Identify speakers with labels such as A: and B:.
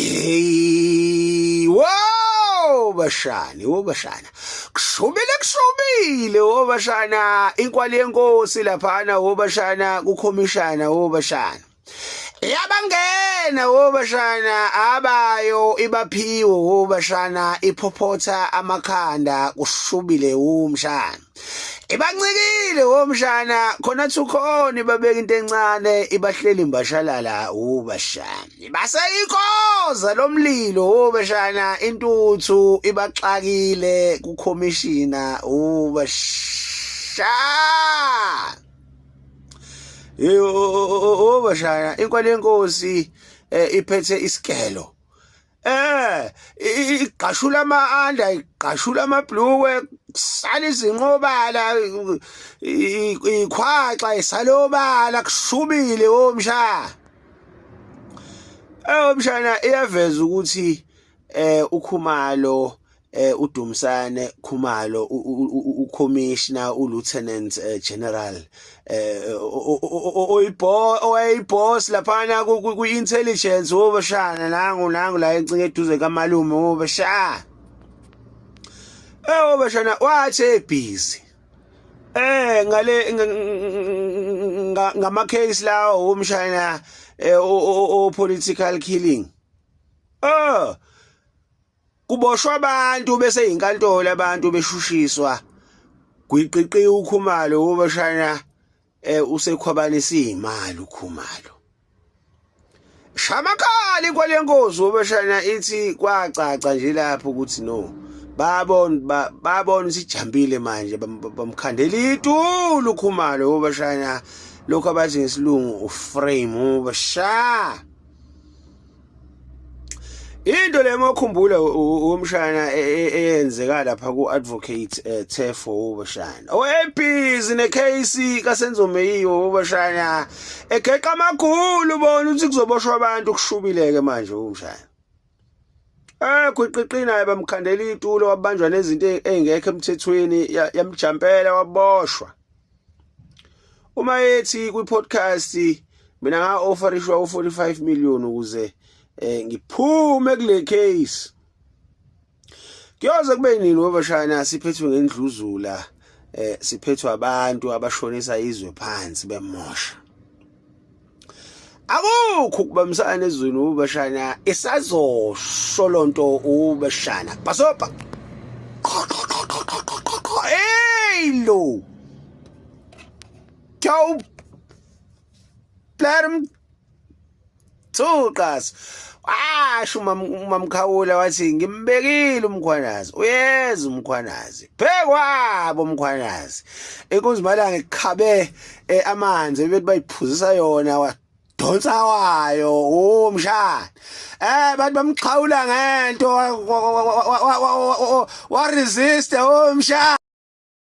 A: Hey, wow bashani, wo bashana. Kushubile kushubile wo bashana, inkwali yenkosi laphana wo bashana kukhomishana wo bashana. Yabangena wo bashana abayo ibaphiwe wo bashana iphophotha amakhanda kushubile umshana. Ibancikile womshana khona thukhona ibabeka into encane ibahleli imbashalala ubashana. Ibaseyikhoza lomlilo wobashana intuthu ibaxakile kukhomishina ubashana. Yebo bashana inkwali yenkosi eh, iphethe isikelo. Eh igqashula ama-anda igqashula amabhlukwe kusala izinqobala ikhwaxa isalobala kushubile womshana. Eh womshana iyaveza ukuthi eh uKhumalo eh uDumsane Khumalo uCommissioner uLieutenant eh, General eh oyibo owayeyiboss laphana ku intelligence wobashana nangu nangu la encinge eduze kamalume wobashana eh wobashana wathi ebusy eh ngale ngama case lawo womshana eh, o political killing oh Kuboshwa abantu bese inkantolo abantu beshushiswa gwiqiqi uKhumalo ubashana eh usekhwabanisa imali uKhumalo. Shamakali kwalenkosi ubashana ithi kwacaca nje lapho ukuthi no babona babona ukuthi ijambile manje bamkhandela itulo uKhumalo ubashana lokho abathi ngesilungu uframe ubasha Into le mokhumbula umshana e, e, eyenzeka lapha ku advocate eh, Tefo ubashana. Owebhizi necase kaSenzo Meyiwa ubashana egeqa amakhulu bona ukuthi kuzoboshwa abantu kushubileke manje umshana. Eh gwiqiqina bamkhandela itulo wabanjwa nezinto ezingekho emthethweni yamjampela waboshwa. Uma ethi kwi podcast mina nga offerishwa u45 million ukuze eh ngiphume kule case. Kuyoze kube nini wobashana siphethwe ngendluzula eh siphethwe abantu abashonisa izwe phansi bemosha. Akukho ukubambisana ezweni ubashana isazosho lonto ubashana. Basopa. Hey lo. Go Blerm Thuqas. Washo umamkhawula wathi ngimbekile umkhwanazi. Uyeza umkhwanazi. Phekwabo umkhwanazi. Inkunzi malanga ikhabe eh, amanzi bethi bayiphuzisa yona wadonsa wayo umshana. Eh bantu bamxhawula ngento wa resist umshana.